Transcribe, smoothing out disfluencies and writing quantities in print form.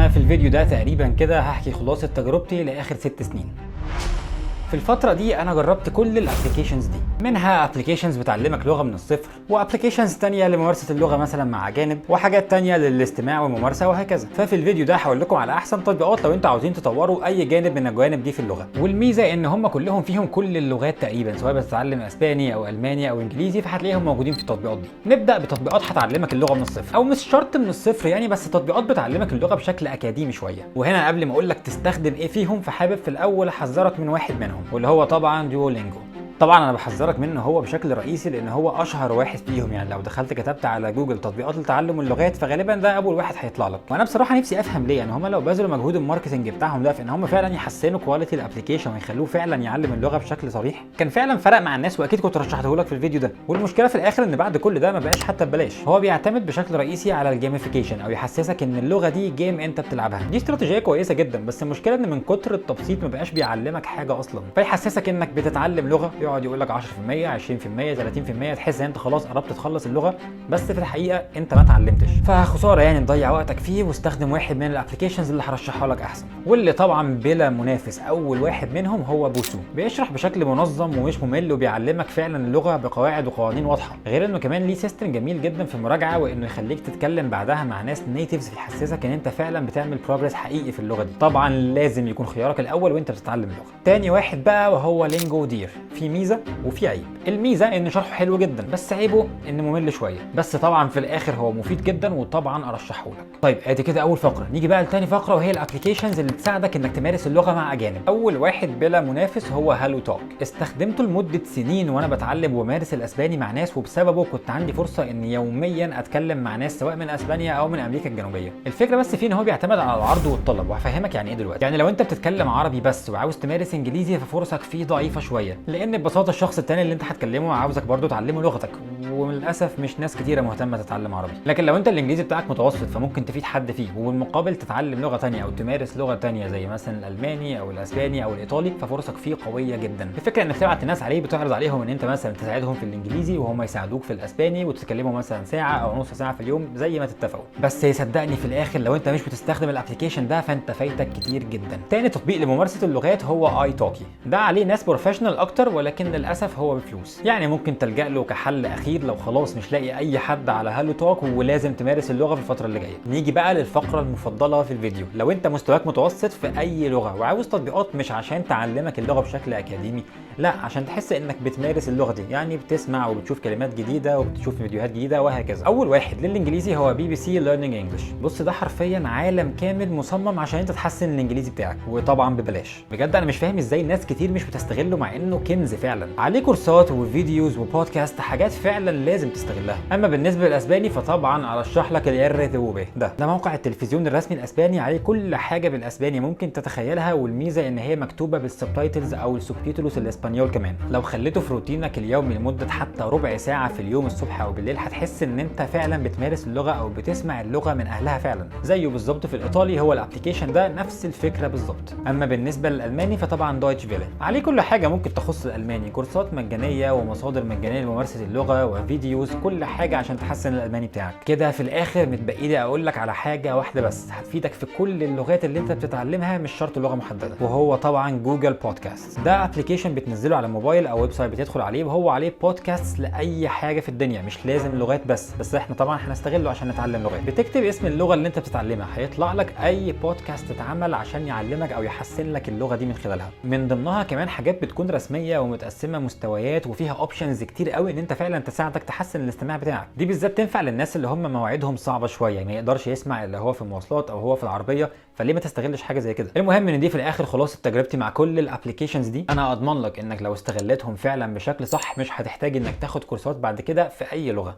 انا في الفيديو ده تقريبا كده هحكي خلاصة تجربتي لاخر 6 سنين. في الفترة دي أنا جربت كل ال applications دي، منها applications بتعلمك لغة من الصفر، و applications تانية لممارسة اللغة مثلا مع أجانب، وحاجات تانية للاستماع والممارسة وهكذا. ففي الفيديو ده هقول لكم على أحسن تطبيقات لو أنتوا عاوزين تطوروا أي جانب من الجوانب دي في اللغة. والميزة إن هم كلهم فيهم كل اللغات تقريبا، سواء بتتعلم أسباني أو ألماني أو إنجليزي فهتلاقيهم موجودين في التطبيقات دي. نبدأ بتطبيقات هتعلمك اللغة من الصفر، أو مش شرط من الصفر يعني، بس تطبيقات بتعلمك اللغة بشكل أكاديمي شوية. وهنا قبل ما أقول لك تستخدم إيه فيهم، فحابب في الأول أحذرك من واحد منهم، واللي هو طبعا Duolingo. طبعا انا بحذرك منه هو بشكل رئيسي لان هو اشهر واحد فيهم، يعني لو دخلت كتبت على جوجل تطبيقات لتعلم اللغات فغالبا ده اول واحد هيطلع لك. وانا بصراحة نفسي افهم ليه، يعني هم لو بذلوا مجهود ال marketing بتاعهم ده في ان هم فعلا يحسنوا quality ال application ويخلوه فعلا يعلم اللغة بشكل صريح، كان فعلا فرق مع الناس، واكيد كنت رشحته لك في الفيديو ده. والمشكلة في الاخر ان بعد كل ده ما بقاش حتى ببلاش. هو بيعتمد بشكل رئيسي على ال gamification، او يحسسك ان اللغة دي game انت بتلعبها. دي استراتيجية كويسة جدا، بس المشكلة ان من كتر التبسيط ما بقاش بيعلمك حاجة اصلا. فيحسسك انك بتتعلم لغه، يقعد يقول لك 10%، 20%، 30%، تحس ان انت خلاص قربت تخلص اللغه، بس في الحقيقة انت ما اتعلمتش. فخساره يعني تضيع وقتك فيه، واستخدم واحد من ال applications اللي هرشحها لك احسن، واللي طبعا بلا منافس اول واحد منهم هو Busuu. بيشرح بشكل منظم ومش ممل، وبيعلمك فعلا اللغة بقواعد وقوانين واضحه، غير انه كمان ليه system جميل جدا في المراجعه، وانه يخليك تتكلم بعدها مع ناس natives، يحسسك ان انت فعلا بتعمل progress حقيقي في اللغة دي. طبعا لازم يكون خيارك الاول وانت بتتعلم اللغه. تاني واحد بقى وهو LingoDeer، في ميزة وفي عيب. الميزة ان شرحه حلو جدا، بس عيبه انه ممل شويه، بس طبعا في الاخر هو مفيد جدا وطبعا ارشحه لك. طيب، ادي كده اول فقره. نيجي بقى لتاني فقره، وهي ال applications اللي تساعدك انك تمارس اللغة مع اجانب. اول واحد بلا منافس هو HelloTalk. استخدمته لمدة سنين وانا بتعلم وبمارس الاسباني مع ناس، وبسببه كنت عندي فرصة ان يوميا اتكلم مع ناس سواء من اسبانيا او من امريكا الجنوبيه. الفكرة بس فيه ان هو بيعتمد على العرض والطلب، وهفهمك يعني ايه دلوقتي. يعني لو انت بتتكلم عربي بس وعاوز تمارس انجليزي ففرصك فيه ضعيفة شويه، لان ببساطة الشخص التاني اللي انت هتكلمه عاوزك برضه تعلمه لغتك، وللاسف مش ناس كتيرة مهتمة تتعلم عربي. لكن لو انت الانجليزي بتاعك متوسط فممكن تفيد حد فيه، وبالمقابل تتعلم لغة تانية او تمارس لغة تانية زي مثلا الالماني او الاسباني او الايطالي، ففرصك فيه قوية جدا. الفكرة انك تبعت الناس عليه، بتعرض عليهم ان انت مثلا تساعدهم في الانجليزي وهم يساعدوك في الاسباني، وتتكلموا مثلا ساعة او نص ساعة في اليوم زي ما تتفقوا. بس صدقني في الاخر لو انت مش بتستخدم ال application ده فانت فايتك كتير جدا. تاني تطبيق لممارسة اللغات هو iTalki. ده عليه ناس professional اكتر، ولكن للاسف هو بفلوس، يعني ممكن تلجا له كحل اخير لو خلاص مش لاقي اي حد على HelloTalk ولازم تمارس اللغة في الفترة اللي جاية. نيجي بقى للفقرة المفضلة في الفيديو. لو انت مستواك متوسط في اي لغة وعاوز تطبيقات مش عشان تعلمك اللغة بشكل اكاديمي، لا، عشان تحس انك بتمارس اللغة دي، يعني بتسمع وبتشوف كلمات جديدة وبتشوف فيديوهات جديدة وهكذا. اول واحد للانجليزي هو BBC Learning English. بص، ده حرفيا عالم كامل مصمم عشان انت تحسن الانجليزي بتاعك، وطبعا ببلاش. بجد انا مش فاهم ازاي ناس كتير مش بتستغله مع انه كنز فعلا. عليه كورسات و videos و podcast، حاجات فعلا لازم تستغلها. اما بالنسبة للاسباني فطبعا ارشح لك ال RTVE. ده موقع التلفزيون الرسمي الاسباني، عليه كل حاجة بالاسباني ممكن تتخيلها، والميزة ان هي مكتوبة بال subtitles او ال subtítulos ال español كمان. لو خليته في روتينك اليومي لمدة حتى ربع ساعة في اليوم الصبح او بالليل هتحس ان انت فعلا بتمارس اللغة او بتسمع اللغة من اهلها فعلا. زيه بالظبط في الايطالي، هو ال application ده نفس الفكرة بالظبط. اما بالنسبة للالماني فطبعا Deutsche Welle، عليه كل حاجة ممكن تخص الالماني، كورسات مجانية ومصادر مجانية لممارسة اللغة و videos، كل حاجة عشان تحسن الالماني بتاعك. كده في الاخر متبقي لي اقول لك على حاجة واحدة بس هتفيدك في كل اللغات اللي انت بتتعلمها، مش شرط لغة محدده، وهو طبعا Google Podcast. ده application بتنزله على موبايل او website بتدخل عليه، وهو عليه بودكاست لاي حاجة في الدنيا، مش لازم لغات بس، بس احنا طبعا هنستغله عشان نتعلم لغات. بتكتب اسم اللغة اللي انت بتتعلمها هيطلع لك اي بودكاست اتعمل عشان يعلمك او يحسن لك اللغة دي من خلالها. من ضمنها كمان حاجات بتكون رسمية ومتقسمه مستويات، وفيها options كتير قوي ان انت فعلا تساعدك تحسن الاستماع بتاعك. دي بالذات تنفع للناس اللي هم مواعيدهم صعبة شويه، ما يقدرش يسمع الا هو في المواصلات او هو في العربيه، فليه ما تستغلش حاجة زي كده؟ المهم ان دي في الاخر خلاصه تجربتي مع كل ال applications دي. انا اضمن لك انك لو استغلتهم فعلا بشكل صح مش هتحتاج انك تاخد كورسات بعد كده في اي لغه.